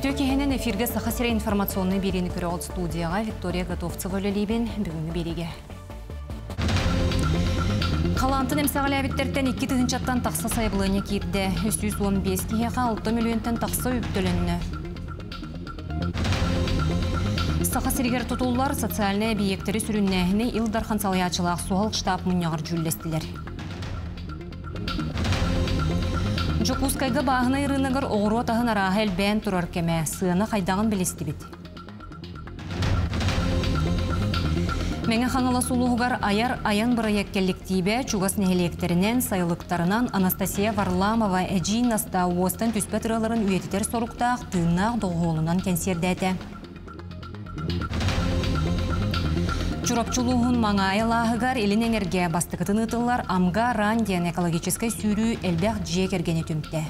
Үтүө киһинэн эфиргэ Саха сирэ информационнай биэриини көрөҕүт студияҕа Виктория Готовцева үлэлиибин бүгүҥҥү биэриигэ. Халаантан эмсэҕэлээбиттэртэн 2 тыһыынчаттан тахса сайабылыанньа киирдэ. 315 киһиэхэ 6 мөлүйүөнтэн тахса үп төлөннө. Саха сиригэр тутуллар социальнай эбийиэктэри сүрүннээһини Ил Дархан салайааччылаах суһал штаб мунньаҕар дьүүллэстилэр. Дьокуускайга бааһынай ырыынагар оҕуруот аһын арааһа элбээн турар кэмэ, сыана хайдаҕын билистибит. Мэҥэ Хаҥалас улууһугар айар айан бырайыак кэлликтиибэ чугас нэһилиэктэринэн, сайылыктарынан Анастасия Варламова эдьиий Настаа уостан түспэт ырыаларын үйэтитэр соруктаах тыыннаах доҕуһуолунан кэнсиэрдээтэ. Чурапчы улууһун Маҥаайы алааһыгар Илин Эҥэргэ бастакытын ыытыллар Амга Ран диэн экологическай сүүрүү элбэх дьиэ кэргэни түмтэ.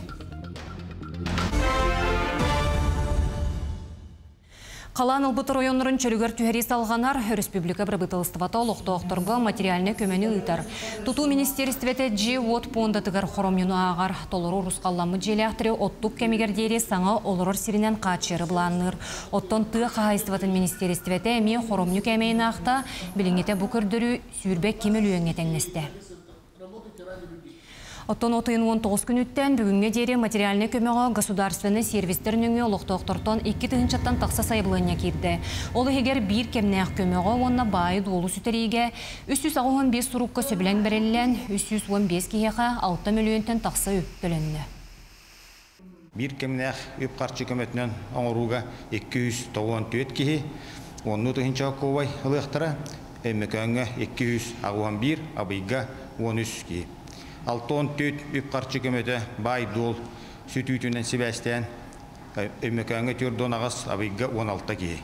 Халаан ылбыт оройуоннарын чөлүгэр түһэрии салҕанар, өрөспүүбүлүкэ бырабыыталыстыбата олохтоохторго материальнай көмөнү ыытар. Тутуу министиэристибэтэ дьиэ-уот пуондатыгар хоромньуну ааҕар. Толору урусхалламмыт дьиэлээхтэри оттук кэмигэр диэри саҥа олорор сиринэн хааччыйары былаанныыр. Оттон тыа хаһаайыстыбатын министиэристибэтэ эмиэ хоромньу кээмэйин аахта, билиҥҥитэ бу көрдөрүү 22 мөлүйүөҥҥэ тэҥнэстэ. Оттон от ыйын 19 күнүттэн бүгүҥҥэ диэри материальнай көмөҕө государственнай сервистэр нөҥүө олохтоохтортон 2 тыһыынчаттан тахса сайабылыанньа киирдэ. Ол иһигэр биир кэмнээх көмөҕө уонна баайы-дуолу сүтэриигэ 385 сурукка сөбүлэҥ бэриллэн, 315 киһиэхэ 6 мөлүйүөнтэн тахса үп төлөннө. Биир кэмнээх үп-харчы көмөтүнэн оҥорууга 294 киһи 10 тыһыынча солкуобай ылыахтара, Өймөкөөҥҥө 281, Абыйга 13 киһи. 64 үп-харчы көмөтө баай-дуол сүтүүтүнэн сибээстээн Өймөкөөҥҥө 48, Абыйга 16 киһи.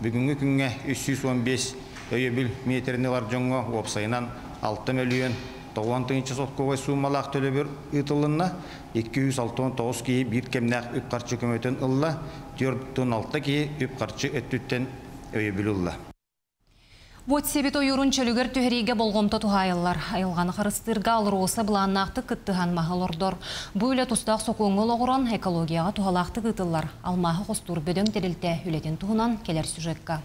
Бүгүҥҥү күҥҥэ 315 өйөбүл миэтэрини ылар дьоҥҥо уопсайынан 6 мөлүйүөн 90 тыһыынча солкуобай суумалаах төлөбүр ыытылынна. 269 киһи биир кэмнээх үп-харчы көмөтүн ылла, 46 киһи үп-харчы өттүттэн өйөбүл ылла. Уот сиэбит ойуурун чөлүгэр түһэриигэ болҕомто туһаайыллар. Айылҕаны харыстыырга АЛРОСА былааннаахтык кыттыһан маһы олордор. Бу үлэ тустаах сокуоҥҥа олоҕуран, экологияҕа туһалаахтык ыытыллар. Алмааһы хостуур бөдөҥ тэрилтэ үлэтин туһунан кэлэр сюжекка.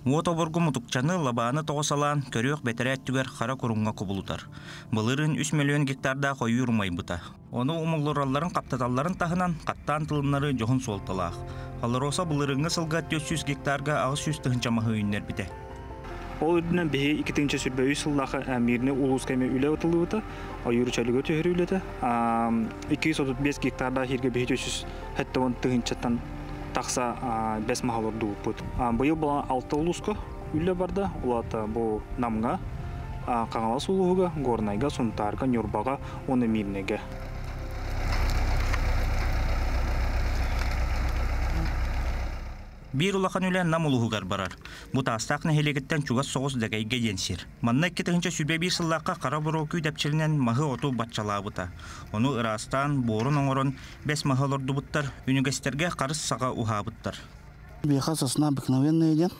Уот обургу мутукчаны лабааны тоҕо салаан, көрүөх бэтэрээ өттүгэр хара куруҥҥа кубулутар. Былырыын 3 миллион гектардаах ойуур умайбыта. Ону умулларалларын хаптаталларын таһынан, хаттаан тылыннары дьоһун суолталаах. АЛРОСА былырыыҥҥы сылга 400 гектарга 800 тыһыынча маһы үүннэрбитэ. Ол үрдүнэн биһи 2023 сыллаахы Мирный улууска эмиэ үлэ ытыллыбыта, ойуур чөлүгэр түһэрии үлэтэ. 235 гектардаах сиргэ биһи 370 тыһыынчаттан тахса бэс маһы олордубуппут. Быйыл буолан алта улууска үлэ барда. Ол аата бу Намҥа, Хаҥалас улууһуга, Горнайга, Сунтаарга, Ньурбаҕа уонна Мирнэйгэ. Биир улахан үлэ Нам улууһугар барар. Бу Таастаах нэһилиэгиттэн чугас соҕус Дэгэйгэ диэн сир. Манна 2021 сыллаахха хара буруо күүдэпчилинэн маһы-оту баччалаабыта. Ону ыраастаан, буорун оҥорон, бэс маһы олордубуттар, үнүгэстэргэ харыс саҕа уһаабыттар. Биһиэхэ сосна обыкновенная диэн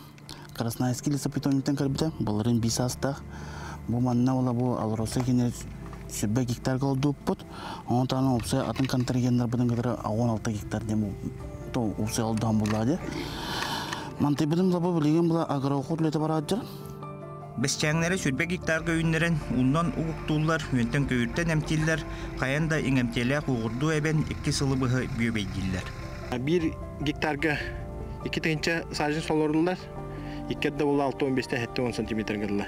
Красноярский лесопитомниктан кэлбитэ. Былырыын 5 саастаах. Бу манна ола бу АЛРОСА кине 20 гектарга олордубуппут. Онон уопсай атын контрагеннарбытын кытары 16 гектар диэн то уопсай олдоон буллаа дии. Мантыйбытым лабы билигин була агроохут үлэтэ барааддьар. Бэсчээҥнэри 20 гектарга үүннэрэн, уунан угуттууллар, үөнтэн көйүүртэн эмтииллэр, хайан да иҥэмтиэлээх уоҕурдуу эбэн 2 сылы быһа бүөбэйдииллэр. 1 гектарга 2 тыһыынча сажень олордуллар. Икки да була 6-15 70 сантиметр гылла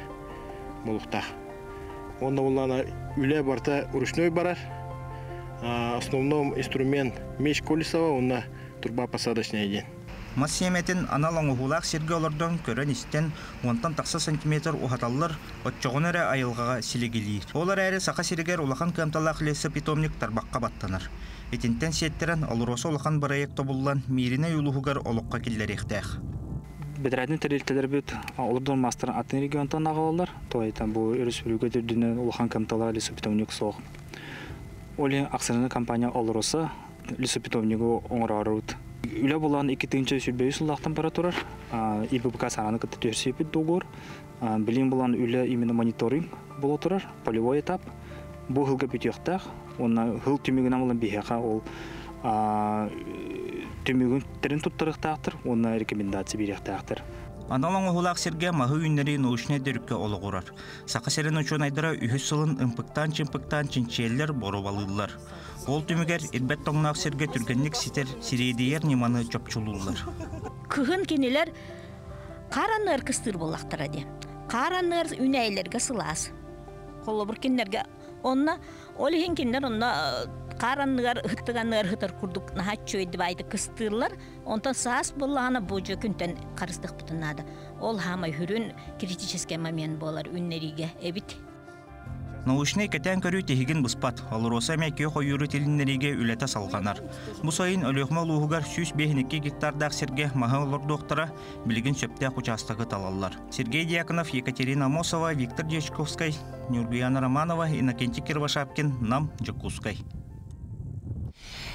болуктаах. Онно буллана үлэ барта ручной барар. Основном инструмент меч Колесова, онно труба посадочная диэн. Мас сиэмэтин анал оҥоһуулаах сиргэ олордон көрөн-истэн, 10-тан тахса сантиметр уһаталлар, оччоҕуна эрэ айылҕаҕа силигилиир. Ол эрээри Саха сиригэр улахан кыамталаах лесопитомник тарбахха баттанар. Итинтэн сиэттэрэн АЛРОСА улахан бырайыак тобуллан Мииринэй улууһугар олоххо киллэриэхтээх. Бэдэрээдин тэрилтэлэрбит олордон мастарын атын регионтан аҕалаллар. То это бу өрөспүүбүлүкэ үрдүнэн улахан кыамталаах лесопитомник суох. Ол акционернай компания АЛРОСА лесопитомнигу оҥороорут. Үлэ булан 2023 сыллаахтан бара турар. ИБПК саҥаны кытта түһэрсиэппит договор. Билим булан үлэ именно мониторинг буола турар, полевой этап. Бу сылга бүтүөхтээх. Уонна сыл түмүгүнэн булан биһиэхэ ол Түмүгүн туттарыахтаахтар уонна рекомендация биэриэхтээхтэр. Анал оҥоһуулаах сиргэ маһы үүннэрии научнай төрүккэ олоҕурар. Саха сирин учуонайдара үһүс сылын ымпыктаан-чымпыктаан чинчийэллэр, боруобалыыллар. Ол түмүгэр ирбэт тоҥноох сиргэ түргэнник ситэр сириэдийэр ньыманы чопчулууллар. Кыһын кинилэр хаар анныгар кыстыыр буоллахтара дии. Хаар анныгар үүнээйилэргэ сылаас. Холобур кинилэргэ онно ол иһин кинилэр онно хаар анныгар ыһыттык анныгар ыһытар курдук наһаа үчүгэй баайдык кыстыыллар. Онтон саас буоллаҕына бу дьэ күнтэн харыстыахпытын наада. Ол хаамай хүрүн критический момент буолар үүннэриигэ эбит. Научнай кэтээн көрүү тиһигин быспат. АЛРОСА эмиэ күөх ойууру тилиннэриигэ үлэтэ салҕанар. Бу сайын Өлүөхүмэ улууһугар 152 гектардаах сиргэ маһы олордуохтара, билигин сөптөөх учаастагы талаллар. Сергей Дьяконов, Екатерина Амосова, Виктор Дьячковскай, Нюргуяна Романова, Иннокентий Кировошапкин, Нам, Дьокуускай.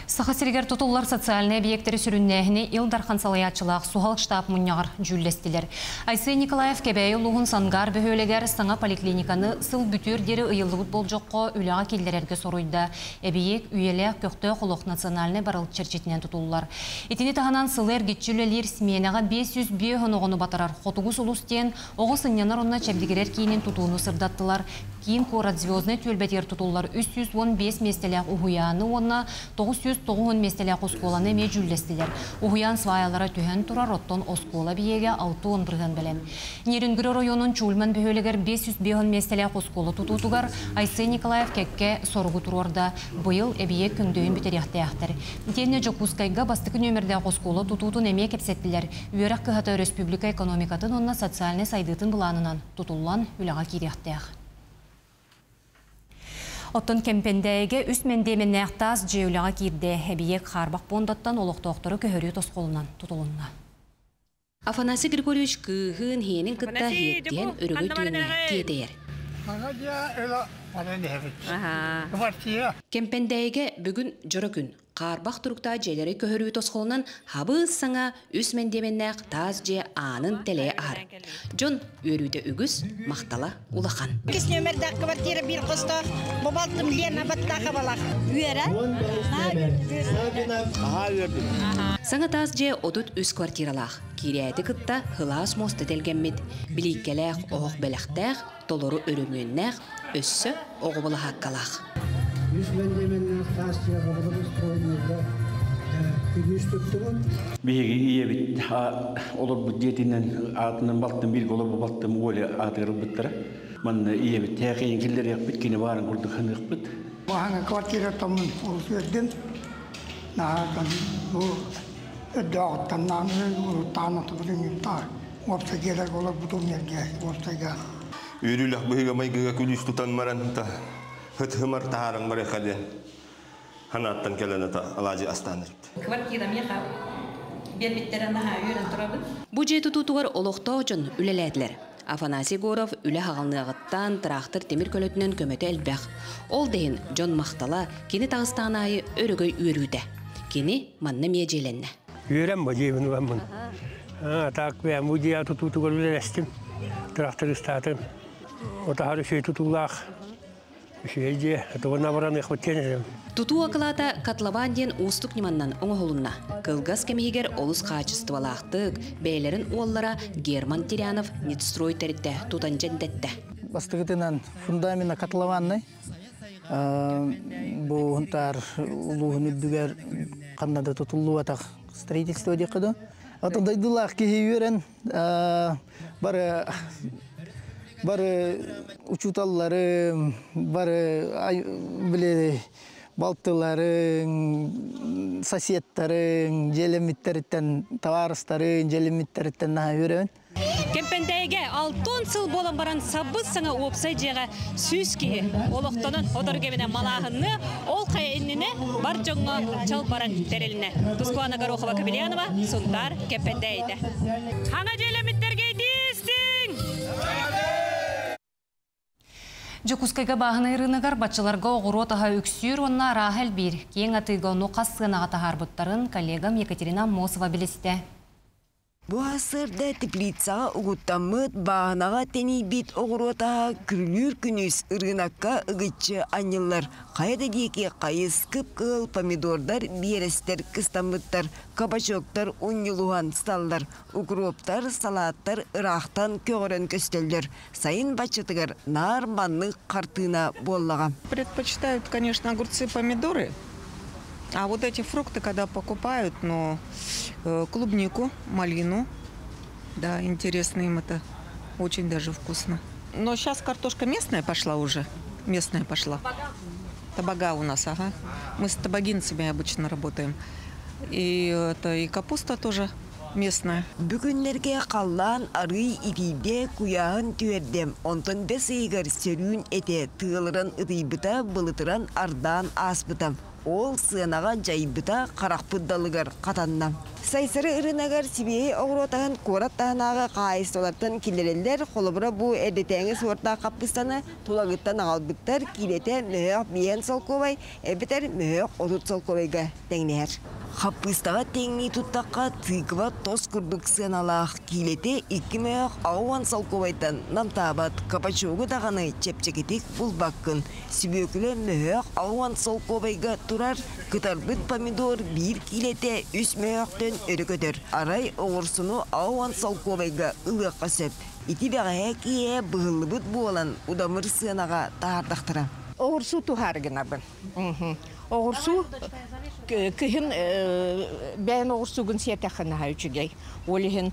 Саха сиригэр тутуллар социальнай объектэри сүрүннээһини Ил Дархан салайааччылаах суһал штаб мунньаҕар дьүүллэстилэр. Айсен Николаев Кэбээйи улууһун Сангаар бөһүөлэгэр саҥа поликлиниканы сыл бүтүөр диэри ыйыллыбыт болдьоххо үлэҕэ киллэрэргэ соруйда. Эбийиэк үйэлээх көхтөөх олох национальнай барыл чэрчитинэн тутуллар. Итини таһынан сылы эргиччи үлэлиир сменаҕа 505 оҕону батарар Хотугу сулус диэн оҕо сынньанар уонна чэбдигирэр киинин тутууну сырдаттылар. Киин куорат Звезднай түөлбэтигэр тутуллар 315 миэстэлээх уһуйааны уонна 990 миэстэлээх оскуоланы эмиэ дьүүллэстилэр. Уһуйаан сваялара түһэн турар, оттон оскуола биэгэ 60 бырыһыан бэлэм. Нерюнгри оройуонун Чульман бөһүөлэгэр 505 миэстэлээх оскуола тутуутугар Айсен Николаев кэккэ соругу туруорда. Быйыл эбийиэк көҥдөйүн бүтэриэхтээхтэр. Итиэннэ Дьокуускайга бастакы нүөмэрдээх оскуола тутуутун эмиэ кэпсэттилэр. Үөрэх кыһата өрөспүүбүлүкэ экономикатын уонна социальнай сайдыытын былаанынан тутуллан үлэҕэ киириэхтээх. Оттон Кэмпэндээйигэ үс мэндиэмэннээх таас дьиэ үлэҕэ киирдэ. Эбийиэк хаарбах пуондаттан олохтоохтору көһөрүү тосхолунан тутулунна. Афанасий Григорьевич кыыһын, иһиэнин кытта иһиэттиһэн өрөгөй түгэҥҥэ тиэтэйэр. Кэмпэндээйигэ бүгүн дьоро күн. Хаарбах туруктаах дьиэлэри көһөрүү тосхолунан хабыс-саҥа үс мэндиэмэннээх таас дьиэ аанын тэлэйэ аһар. Дьон үөрүүтэ үгүс, махтала улахан. Иккис нүөмэрдээх квартира биир хостоох бу балтым Лена Баттаховалаах үөрэ. Аһаа үөрдүм. Саҥа таас дьиэ 33 квартиралаах. Киирээти кытта сылаас муоста тэлгэммит, билииккэлээх, оһох бэлэхтээх, толору өрөмүөннээх, өссө оҕо былаһааккалаах. Үс мэндиэмэннээх таас дьиэ стройнайга күлүүс туттубут. Биһиги ийэбит олорбут дьиэтинэн аатынан балтым бииргэ олорбут балтым Оля аатыгар ылбыттара. Манна ийэбит тээкэйин киллэриэхпит, кини баарын курдук саныахпыт. Баһаҥа квартира томмун олус үөрдүм. Наһаа бу өрдөөҕүттэн уруттаан отубутун уопсай дьиэлэргэ олорбутум эргэ уопсайга. Үөрүүлэх быһыыга-майгыга күлүүс тутан баран хыт-хымар таһааран барыахха диэн ханааттан кэлэн ата алаадьы астаан эбит. Квартира миэхэ биэрбиттэрэ наһаа үөрэн турабын. Бу дьиэ тутуутугар олохтоох дьон үлэлээтилэр. Афанасий Егоров үлэ хаҕалныаҕыттан тыраахтыр тимир көлөтүнэн көмөтө элбэх. Ол да иһин дьон махтала кини таҕыстаҕын аайы өрөгөй үөрүүтэ. Кини манна эмиэ дьиэлэннэ. Үөрэн бу дьиэбин уламмын. Так бу дьиэ тутуутугар үлэлэстим. Тырахтарыстаатым. Отаһар үчүгэй тутуулаах үчүгэй дьиэ. Тугунна баран ыхпыт диэн Тутуу акылаата котлован диэн уустук ньыманнан оҥоһулунна. Кылгас кэм иһигэр олус хаачыстыбалаахтык, бэйэлэрин уоллара Герман Терянов Нитстрой тэрилтэ тутан дьэндэттэ. Бастакытынан фундамена котлованный. Бу Сунтаар улууһун үрдүгэр ханна да тутуллубатах строительство диэххэ дуу. Ото дойдулаах киһи үөрэн бары бары учууталларым, бары били балтыларың, соседтарың, дьиэлэммиттэриттэн, табаарыстарың, дьиэлэммиттэриттэн наһаа үөрэбин. Кэмпэндээйигэ алтан сыл буолан баран сабыс саҥа уопсай дьиэҕэ 100 киһи олохтонон отор кэминэ малааһынны ол хайа иннинэ бар дьоҥҥо чалбаран тэрилинэ. Тускуана Горохова Кабельянова, Сунтаар, Кэмпэндээйитэ. Хаҥа дьиэлэммиттэргэ итиистиҥ! Дьокуускайга бааһынай ырыынагар баччаларга оҕуруот аһа үксүүр уонна арааһа элбиир. Киэҥ атыыга ону хас сыанаҕа таһаарбыттарын коллегам Екатерина Аммосова билистэ. Бу сарсыарда теплицаҕа угуттаммыт, бааһынаҕа тэнийбит оҕуруот аһа күрүлүүр күнүс ырыынакка ыгыччы анньыллар. Хайа да диэки хайыс кып-кыһыл помидордар, биэрэстэр кыстаммыттар, кабачоктар унньулуһан сыталлар, укроптар, салааттар ыраахтан көҕөрөн көстөллөр. Сайын баччатыгар наар маннык хартыына буоллаҕа. Предпочитают, конечно, огурцы, помидоры. А вот эти фрукты, когда покупают, ну, клубнику, малину, да, интересно им это, очень даже вкусно. Но сейчас картошка местная пошла уже, местная пошла. Табага у нас, ага. Мы с табагинцами обычно работаем. И это и капуста тоже местная. Бүгүннэргэ халлаан арыый итийдэ, куйааһын түһэрдэ. Онтон бэс ыйыгар сөрүүн этэ тыалыран ытыйбыта, былытыран ардаан ааспыта. Ол сыанаҕа дьайбыта харахпыт далыгар хатанна. Сайсары ырыынагар сибиэһэй оҕуруот аһын куорат таһынааҕы хаһаайыстыбалартан киллэрэллэр. Холобура, бу эрдэтээҥи суортаах хаппыыстаны Тулагыттан аҕалбыттар киилэтэ мөһөөх биэһэн солкуобай эбэтэр мөһөөх 30 солкуобайга тэҥнэһэр. Хаппыыстаҕа тэҥнии туттахха, тыква тос курдук сыаналаах киилэтэ 2 мөһөөх 80 солкуобайтан намтаабат, кабачогу даҕаны чэпчэкитик булбаккын. Сүбүөкүлэ мөһөөх 60 солкуобайга турар, кытарбыт помидор биир киилэтэ 3 мөһөөхтөн өрө көтөр. Арай оҕурсуну 60 солкуобайга ылыахха сөп. Ити бэҕэһээ киэһэ быһыллыбыт буолан, удамыр сыанаҕа таһаардахтара. Оҕурсуу туһаары гынабын. Оҕурсуу кыһын бэйэн оҕурсуугун сиэтэххин наһаа үчүгэй. Ол иһин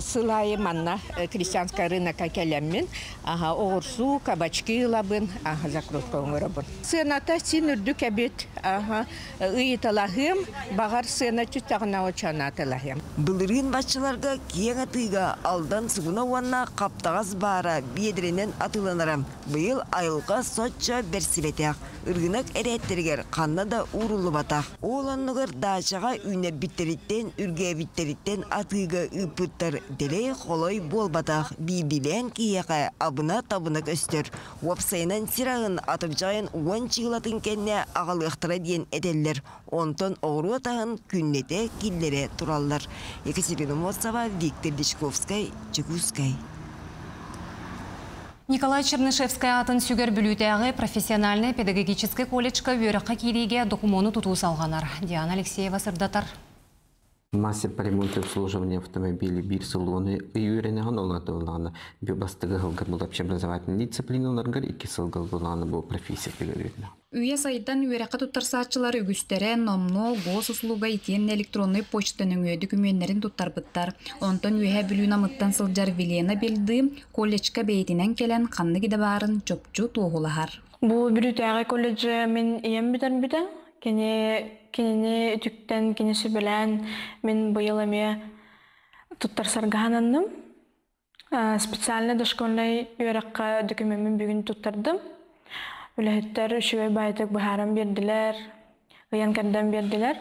сыл аайы манна крестьянская рынокка кэлэммин оҕурсуу, кабачки ылабын, закрутка оҥоробун. Сыаната син үрдүк эбит. Ыйыталаһыам, баҕар сыана түстэҕинэ очонаатылаһыам. Былырыын баччаларга киэҥ атыыга Алдан сугуна уонна хаптаҕас баара биэдэрэнэн атыыланара. Быйыл айылҕа соччо бэрсибэтэх, ырыынак эрээттэригэр ханна да ууруллубатах. Ол оннугар даачаҕа үүннэрбиттэриттэн, үргээбиттэриттэн атыыга ыыппыттар дэлэй-холой буолбатах, биирдиилээн киһиэхэ абына-табына көстөр. Уопсайынан сир аһын атырдьаҕын уон чыылатын кэннэ аҕалыахтара диэн этэллэр. Онтон оҕуруот аһын күннэтэ киллэрэ тураллар. Екатерина Морцева, Виктор Дичковскай, Дьокуускай. Николай Чернышевскай аатын сүгэр Бүлүүтээҕи профессиональнай педагогическай колледжка үөрэххэ киириигэ докумуону тутуу салҕанар. Диана Алексеева сырдатар. Мастер по ремонту и обслуживанию автомобилей биир сыллону үөрэнэҕин ол атыллаҕына бастакы сылга был общеобразовательный дисциплиналаргар икки сылга булааны бу профессия билэрбитинэ. Үйэ сайдан үөрэххэ туттарсааччылар үгүстэрэ номнуо госуслуга итиэннэ электроннай почта нөҥүө дөкүмүөннэрин туттарбыттар. Онтон Үөһээ Бүлүү Намыттан сылдьар Вилена Бельды колледжка бэйэтинэн кэлэн ханнык идэ баарын чопчу туоһулаһар. Бу Бүлүүтээҕи колледжы мин ийэм бүтэрбитэ. Кини кинини үтүктэн, кини сүбэлээн мин быйыл эмиэ туттарсарга сананным. Специальный дошкольнай үөрэххэ дөкүмүөммүн бүгүн туттардым. Үлэһиттэр үчүгэй баайытык быһааран биэрдилэр, ыйан-кэрдэн биэрдилэр.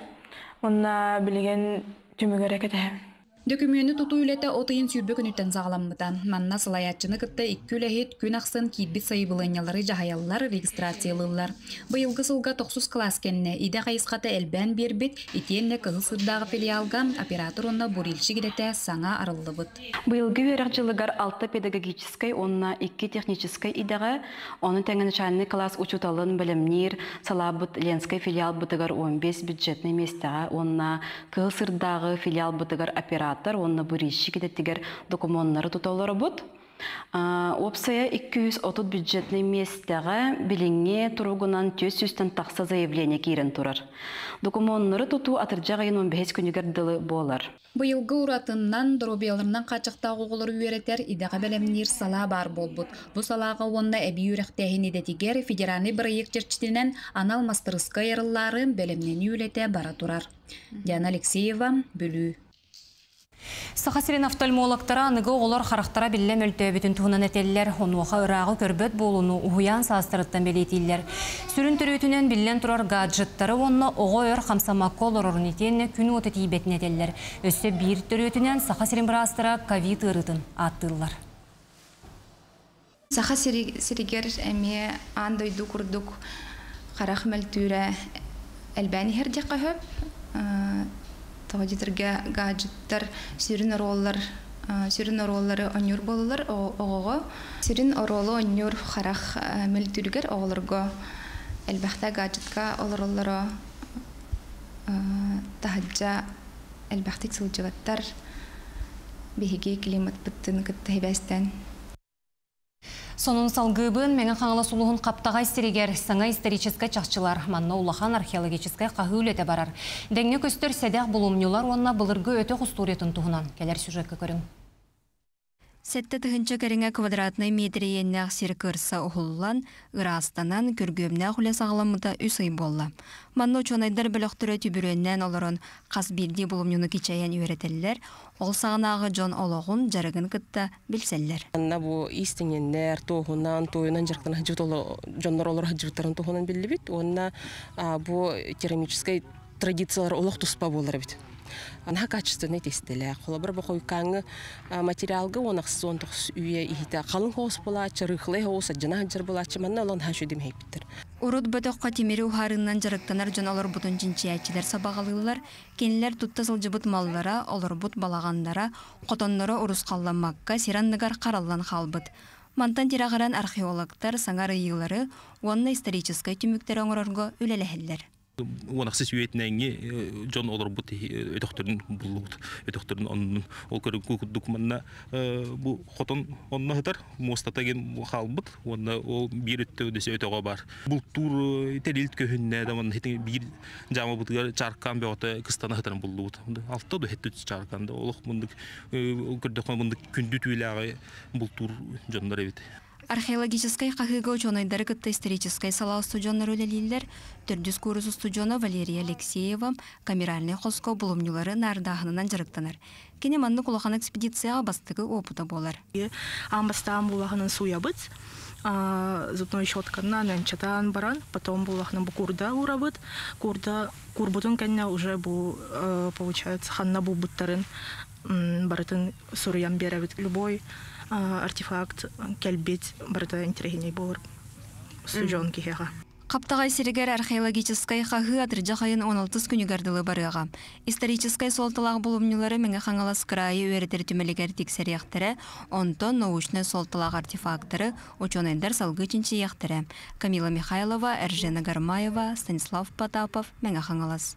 Уонна билигин түмүгэрэ кэтэһэбин. Дөкүмүөнү тутуу үлэтэ от ыйын 20 күнүттэн саҕаламмыта. Манна салайааччыны кытта икки үлэһит күн ахсын киирбит сайабылыанньалары дьаһайаллар, регистрациялыыллар. Быйылгы сылга тохсус кылаас кэннэ идэ хайысхата элбээн биэрбит, итиэннэ Кыһыл Сыырдааҕы филиалга оператор уонна бурильщик идэтэ саҥа арыллыбыт. Быйылгы үөрэх дьылыгар алта педагогическай уонна икки техническай идэҕэ, ону тэҥэ начальнай кылаас учууталын бэлэмниир салаабыт Ленскэй филиалбытыгар 15 бюджетнай миэстэҕэ уонна Кыһыл Сырдааҕы филиалбытыгар оператор уонна бурильщик идэтигэр докумуоннары тута олоробут. Уопсайа 230 бюджетнай миэстэҕэ билиҥҥи туругунан 400-тэн тахса заявление киирэн турар. Докумуоннары тутуу атырдьах ыйын 15 күнүгэр дылы буолар. Быйылгы уратынан доруобуйаларынан хааччахтаах оҕолору үөрэтэр, идэҕэ бэлэмниир салаа баар буолбут. Бу салааҕа уонна эбии үөрэхтээһин идэтигэр федеральнай бырайыак чэрчитинэн анал мастарыскыай арыллаары бэлэмнэнии үлэтэ бара турар. Диана Алексеева, Бүлүү. Саха сирин офтальмологтара аныгы оҕолор харахтара биллэ мөлтөөбүтүн туһунан этэллэр, онуоха ырааҕы көрбөт буолууну уһуйаан саастарыттан бэлиэтииллэр. Сүрүн төрүөтүнэн биллэн турар гаджеттары уонна оҕо өр хамсаммакка олорорун итиэннэ күн уота тиийбэтин этэллэр. Өссө биир төрүөтүнэн Саха сирин быраастара ковид ыарыытын ааттыыллар. Саха сиригэр эмиэ аан дойду курдук харах мөлтүүрэ элбээн иһэр диэххэ сөп. Тоҕо диэтэргэ гаджеттар сүрүн оруоллар сүрүн оруоллары оонньуур буолаллар оҕоҕо. Сүрүн оруолу оонньуур харах мөлтүүрүгэр оҕолорго элбэхтэ гаджетка олороллоро таһырдьа элбэхтик сылдьыбаттар. Биһиги климатпытын кытта сибээстээн. Сонун салгыыбын Мэҥэ Хаҥалас улууһун Хаптаҕай сиригэр саҥа историческай чахчылар, манна улахан археологическай хаһыы үлэтэ барар. Дэҥҥэ көстөр сэдэх булумньулар уонна былыргы өтөх устуоруйатын туһунан кэлэр сюжекка көрүҥ. 7 тыһыынча кэриҥэ квадратнай метр иэннээх сир кырса уһуллан, ыраастанан, күргүөмнээх үлэ саҕаламмыта үс ый буолла. Манна учуонайдар бөлөхтөрө түбүрүөннээн олорон хас биирдии булумньуну кичэйэн үөрэтэллэр, ол саҕанааҕы дьон олоҕун, дьарыгын кытта билсэллэр. Манна бу иистэнньэннэр, туоһунан, туойунан дьарыктана сылдьыбыт дьоннор олоро сылдьыбыттарын туһунан биллибит уонна бу керамическай традициялар олох туспа буолар эбит. Наһаа качественный тиэстэлээх. Холобур, бу хойукааҥҥы материалга 19 үйэ иһитэ халыҥ хоос буолааччы, рыхлый хоос, садьына сылдьар буолааччы, манна олон наһаа үчүгэй мэһэйбиттэр. Урут бөтөххө тимири уһаарыынан дьарыктанар дьон олорбутун чинчийээччилэр сабаҕалыыллар. Кинилэр тутта сылдьыбыт маллара, олорбут балаҕаннара, хотонноро урусхалламмакка сир анныгар хараллан хаалбыт. Мантан тирэҕирэн археологтар саҥа арыйыылары уонна историческай түмүктэри оҥорорго үлэлэһэллэр. 16 үйэтинээҥҥи дьон олорбут өтөхтөрүн буллубут. Өтөхтөрүн оннун ол курдук манна бу хотон онно сытар, муостата диэн хаалбыт уонна ол биир өттө өтөҕө баар. Бултуур тэрилт көһүннэ да манна биир дьаамабытыгар чааркаан бөҕөтө кыстана сытарын буллубут. Алта да хэттүт чааркаан да олох мындык көрдөххө мындык күндү түүлээҕи бултуур дьоннор эбит. Археологическай хаһыыга учуонайдары кытта историческай салаа устудьуоннара үлэлииллэр. Төрдүс куурус устудьуона Валерия Алексеева камеральнай хоско булумньулары наардааһынынан дьарыктанар. Кини маннык улахан экспедицияҕа бастакы опыта буолар. Аан бастаан буоллаҕына сууйабыт, зубной щетканан ынчатаан баран, потом буоллаҕына бу куурда уурабыт. Куурда куурбутун кэннэ уже бу получается ханна булбуттарын барытын суруйан биэрэбит. Любой артефакт кэлбит барыта интэриэһинэй буолар устудьуон киһиэхэ. Хаптаҕай сиригэр археологическай хаһыы атырдьах ыйын 16 күнүгэр дылы барыаҕа. Историческай суолталаах булумньулары Мэҥэ Хаҥалас кыраайы үөрэтэр түмэлигэр тиксэриэхтэрэ, онтон научнай суолталаах артефактары учуонайдар салгыы чинчийиэхтэрэ. Камила Михайлова, Эржена Гармаева, Станислав Потапов, Мэҥэ Хаҥалас.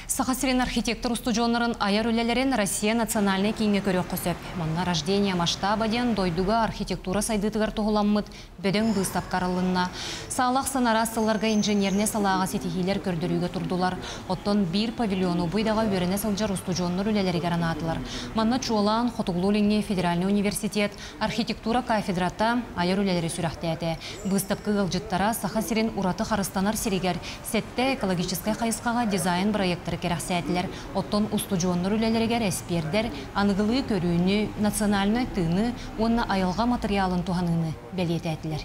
Саха сирин архитектор устудьуоннарын айар үлэлэрин Россия национальнай кииҥҥэ көрүөххэ сөп. Манна «Рождение масштаба» диэн дойдуга архитектура сайдыытыгар туһуламмыт бөдөҥ быыстапка арыллынна. Саала ахсын араас сылларга инженернэй салааҕа ситиһиилэр көрдөрүүгэ турдулар. Оттон биир павильону бу идэҕэ үөрэнэ сылдьар устудьуоннар үлэлэригэр анаатылар. Манна чуолаан Хотугулуу-Илиҥҥи федеральнай университет архитектура кафедрата айар үлэлэри сүрэхтээтэ. Быыстапка ыалдьыттара Саха сирин ураты харыстанар сиригэр сэттэ экологическай хайысхаҕа дизайн бырайыактары кэрэхсээтилэр. Оттон устудьуоннар үлэлэригэр эспиэрдэр аныгылыы көрүүнү, национальнай тыыны уонна айылҕа матырыйаалын туһаныыны бэлиэтээтилэр.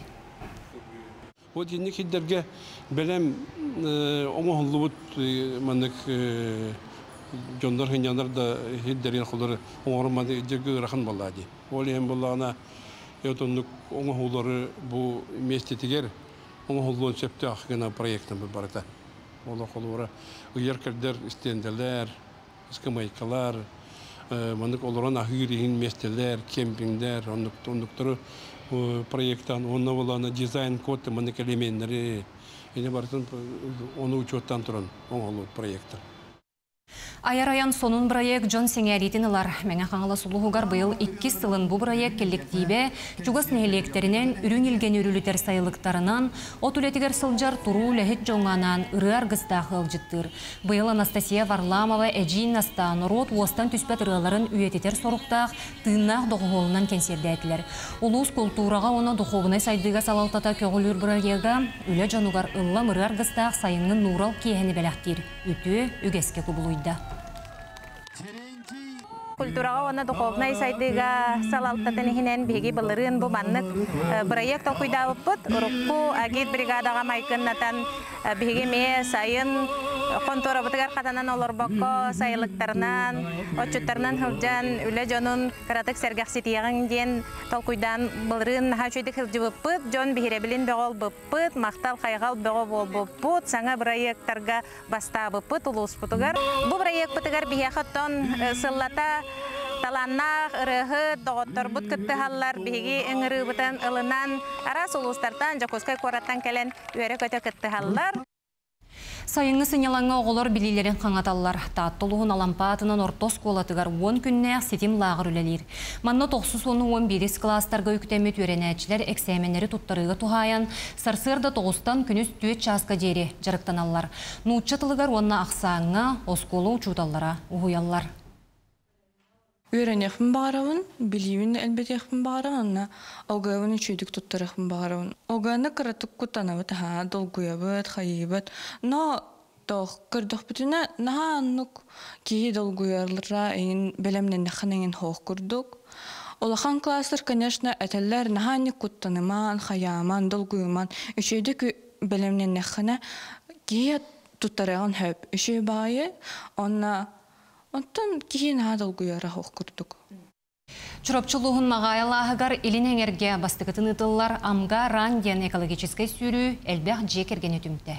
Вот инник сирдэргэ бэлэм оҥоһуллубут маннык дьоннор сынньанар да сирдэрин холор оҥорон маны дьэргэ ыарахан буоллаа дии. Ол иһин буоллаҕына оннук оҥоһуулары бу миэстэтигэр оҥоһуллуон сөптөөх гына проектын барыта. Ол холобура ыйар кэрдэр стендэлэр, ыскамыайкалар, маннык олорон аһыыр иһин миэстэлэр, кемпингдэр, оннуктары проекттаан, онно буоллаҕына дизайн код маннык элеменнэри, ини барытын ону учуоттаан туран оҥоһуллубут проекттар. Айар айан сонун проект дьон сэҥээриитин ылар. Мэҥэ Хаҥалас улууһугар быйыл иккис сылын бу проект кэллэктиибэ чугас нэһилиэктэринэн үрүҥ илгэни үрүлүтэр сайылыктарынан от үлэтигэр сылдьар туруу үлэһит дьоҥҥо анаан ырыа аргыстаах ыалдьыттыыр. Быйыл Анастасия Варламова Эдьиий Настаа норуот уостан түспэт ырыаларын үйэтитэр соруктаах тыыннаах доҕуһуолунан кэнсиэрдээтилэр. Улуус култуураҕа уонна духуобунай сайдыыга салалтата көҕүлүүр бырайыага үлэ дьонугар ыллам ырыа аргыстаах сайыҥҥы нуурал киэһэни бэлэхтиир үтүө үгэскэ кубулуйда. Культураҕа уонна духовнай сайдыыга салалтатын иһинэн биһиги былырыын бу маннык бырайыак толкуйдаабыппыт. Урукку агит бригадаҕа майгыннатан биһиги эмиэ сайын Конторабытыгар хатанан олорбокко, сайылыктарынан, отчуттарынан сылдьан, үлэ дьонун кыратык сэргэхситиэҕиҥ диэн толкуйдаан былырыын наһаа үчүгэйдик сылдьыбыппыт, дьон биһирэбилин бөҕө ылбыппыт, махтал-хайҕал бөҕө буолбуппут, саҥа бырайыактарга бастаабыппыт улууспутугар. Бу бырайыакпытыгар биһиэхэ оттон сыллата талааннаах ырыаһыт доҕотторбут кыттыһаллар. Биһиги ыҥырыыбытын ылынан араас улуустартан, Дьокуускай куораттан кэлэн үөрэ-көтө кыттыһаллар. Сайыҥҥы сынньалаҥҥа оҕолор билиилэрин хаҥаталлар. Таатта улууһун Алампа аатынан орто оскуолатыгар уон күннээх ситим лааҕыр үлэлиир. Манна тохсус уонна уон биирис кылаастарга үктэммит үөрэнээччилэр эксээмэннэри туттарыыга туһаайан, сарсыарда тоҕустан күнүс түөрт чааска диэри дьарыктаналлар. Нуучча тылыгар уонна ахсааҥҥа оскуола учууталлара уһуйаллар. Үөрэниэхпин баҕарабын, билиибин элбэтиэхпин баҕарабын уонна ОГЭ-бын үчүгэйдик туттарыахпын баҕарабын. ОГЭ-ны кыратык куттанабыт, аһаа, долгуйабыт, хайыыбыт. Но тоох көрдөхпүтүнэ наһаа оннук киһи долгуйаллара эҥин бэлэмнэннэххинэ эҥин хоох курдук. Улахан класстар, конечно, этэллэр наһаа инник куттанымаан, хайааман, долгуйуман. Үчүгэйдик бэлэмнэннэххинэ киһи туттарыаҕын сөп. Үчүгэй баҕайы уонна Оттон киһи наһаа долгуйара ох курдук. Чурапчы улууһун Маҕаайы алааһыгар Илин эҥэргэ бастакытын ыытыллар Амга Ран диэн экологическай сүүрүү элбэх дьиэ кэргэни түмтэ.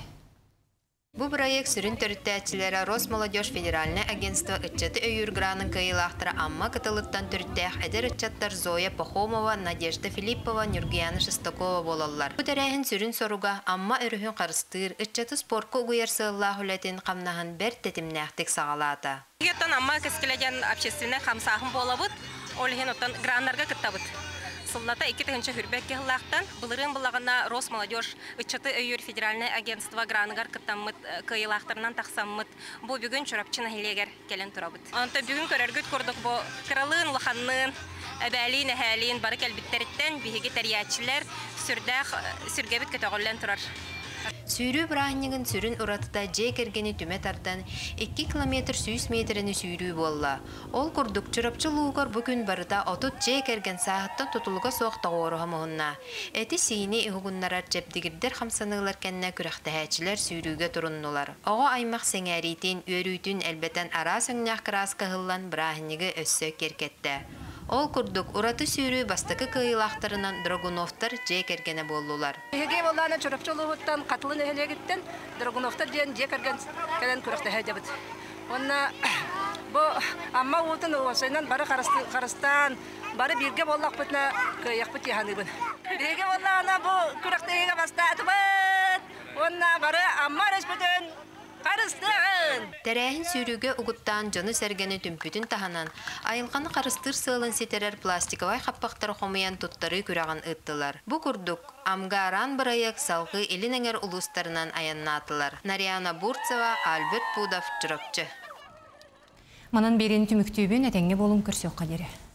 Бу бырайыак сүрүн төрүттээччилэрэ Росмолодежь федеральнай агентство ыччаты өйүүр гранын кыайыылаахтара Амма кытылыттан төрүттээх эдэр ыччаттар Зоя Пахомова, Надежда Филиппова, Нюргуяна Шестакова буолаллар. Бу тэрээһин сүрүн соруга Амма өрүһүн харыстыыр, ыччаты спорка угуйар сыаллаах үлэтин хамнаһын бэрт тэтимнээхтик саҕалаата. Оттон Амма кэскилэ диэн общественнай хамсааһын буолабыт. Ол иһин оттон граннарга кыттабыт. Сыллата 2022 сыллаахтан былырыын былаҕына Росмолодежь ыччаты өйүүр федеральнай агентство граныгар кыттаммыт кыайыылаахтарынан тахсаммыт бу бүгүн Чурапчы нэһилиэгэр кэлэн турабыт. Онтон бүгүн көрөргүт курдук бу кыралыын, улаханныын, эбээлиин, эһээлиин бары кэлбиттэриттэн биһиги тэрийээччилэр сүрдээх сүргэбит көтөҕүллэн турар. Сүүрүү бырааһынньыгын сүрүн уратыта дьиэ кэргэни түмэ тардан, икки километр сүүс миэтэрэни сүүрүү буолла. Ол курдук, Чурапчы улууһугар бу күн барыта 30 дьиэ кэргэн сааһыттан тутулуга суох тоҕуоруһа муһунна. Эти-сиини уһугуннарар чэбдигирдэр хамсаныылар кэннэ күрэхтэһээччилэр сүүрүүгэ туруннулар. Оҕо аймах сэҥээриитин, үөрүүтүн элбэтэн араас өҥнөөх кырааска ыһыллан бырааһынньыгы өссө киэркэттэ. Ол курдук, ураты сүүрүү бастакы кыайыылаахтарынан Драгуновтар дьиэ кэргэнэ буоллулар. Биһиги буоллаана Чурапчы улууһуттан Хатылы нэһилиэгиттэн Драгуновтар диэн дьиэ кэргэн кэлэн күрэхтэһэ сылдьабыт. Уонна бу Амма уутун уопсайынан бары харыстаан, бары бииргэ буоллахпытына кыайыахпыт дии саныыбын. Биһиги буоллаана бу күрэхтэһиигэ бастаатыбыт уонна бары Амма өрөспүтүн Харыстыаҕын! Тэрээһин сүүрүүгэ угуттаан дьону-сэргэни түмпүтүн таһынан, айылҕаны харыстыыр сыалын ситэрэр пластиковай хаппахтары хомуйан туттарыы күрэҕин ыыттылар. Бу курдук, Амгааран бырайыак салгыы Илин эҥэр улуустарынан айаннаатылар. Нарьяна Бурцева, Альберт Пудов, Чурапчы. Манан биэрин түмүктүүбүн, этэҥҥэ буолуҥ, көрсүөххэ диэри.